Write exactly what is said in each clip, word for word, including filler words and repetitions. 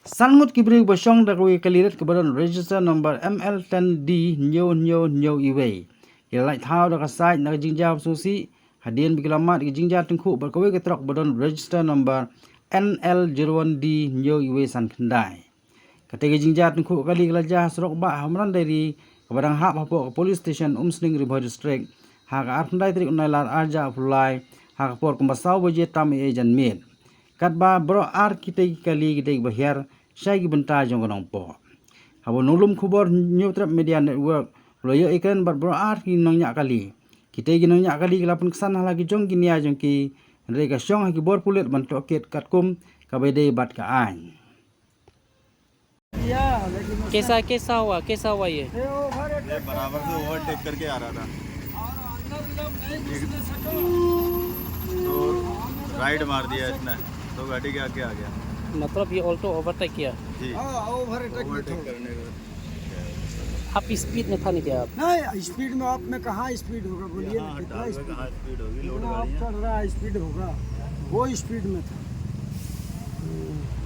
San ngut ki briew ba shong da kawei ka kali rit kaba don register number M L ten D hynñiew hynñiew hynñiew uwei ki la lait thaw da ka sait na ka jingjia ba sngewsih hadien ba ki la mad ki jingjia tyngkhuh bad kawei ka trok ba don register number N L zero one D hynñiew uwei san khyndai. Kata ka jingjia tyngkhuh kali ka la jia ha surok bah ha Umran Dairy kaba dang hap hapoh ka police station Umsning, Ri Bhoi District, ha ka arphew khyndai tarik u Nailar arhajar arphew lai, ha ka por kumba saw baje tam ei ei janmiet. Katba baroh ar kitei ki kali ki dei ba hiar shai ki bynta jong ka nongpoh. Haba u nonglum khubor Hynñiewtrep Media Network u la ïoh ïakren bad baroh ar ki nongñiah kali, kitei ki nongñiah kali ki la pynksan ha la ki jong ki nia jong ki, hynrei ka shong ha ki bor pulit ban tohkit katkum kaba ïadei bad ka aiñ. कैसा, कैसा हुआ, कैसा हुआ ये? ये बराबर से ओवरटेक करके आ रहा था। तो राइड मार दिया इसने, तो गाड़ी के आगे आ गया। मतलब ये ऑल्टो ओवरटेक किया? जी। हाँ, ओवरटेक में ओवरटेक था। करने का। आप स्पीड में था नहीं क्या आप? नहीं, स्पीड में आप में कहाँ स्पीड होगा, बोलिए ना, यहाँ कितना ढाल में स्पीड? कहाँ स्पीड होगी, लोड इतना आप गाड़ी है। चढ़ रहा है, स्पीड होगा, वो स्पीड में था।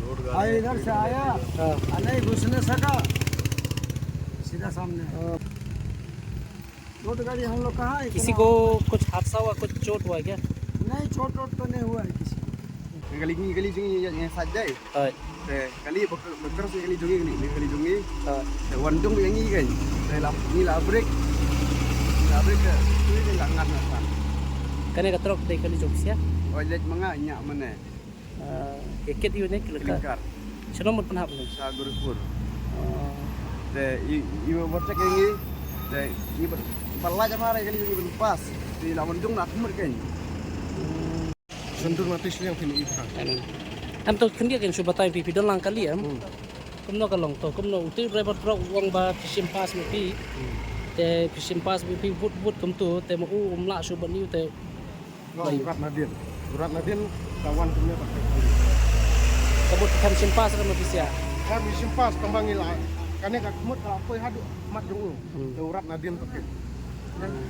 लोड गाड़ी हाँ, है, इधर स्पीड से में आया, लेके हाँ। और नहीं घुसने सका, सीधा सामने आया। हाँ। लोड गाड़ी हम लोग कहाँ है, किसी इतना को कुछ हादसा हुआ, कुछ चोट हुआ है क्या? नहीं, चोट वोट तो नहीं हुआ है किसी को। Kali, kali jong ngi ïa sait dei. Hooid. Te kali ba kali jong ngi, kali, kali jong ngi. Hooid. Te wan jong ïa ngi kan. Te la ngi la brake. Ngi la brake te tu ngi la ngat na san. Kane ka trok dei kali jong phi sia? Oi, leit ma nga, ñiah mane. Ah, ïa kit ïa u ne ki lingkar. Ki lingkar. Shano mut pynhap ne? Sha Gorakhpur. Ah. Te i, i ba check ïa ngi. Te i ba, ba la jam ha re kali jong ngi ba pass. Te la wan jong na khmut kan. Hmm. Sundur mati sliang phin i pha. Em, em to khyndiat kan shu batai phi, phi don lang kali em. Hmm. Kumno ka long to, kumno utu driver truck u ong ba phi shim pass ma phi. Hmm. Te phi shim pass ma phi, but, but kumtu, te ma u um lah shu ban ïu te. Ba u rat nadien. U rat nadien ka wan kumne ba. Ka but kan shim pass ra ma phi sia. Kan shim pass tang ba ngi la. Kane ka khmut ka la poi haduh mat jong u. Hmm. Te u rat nadien ka phi. Hmm.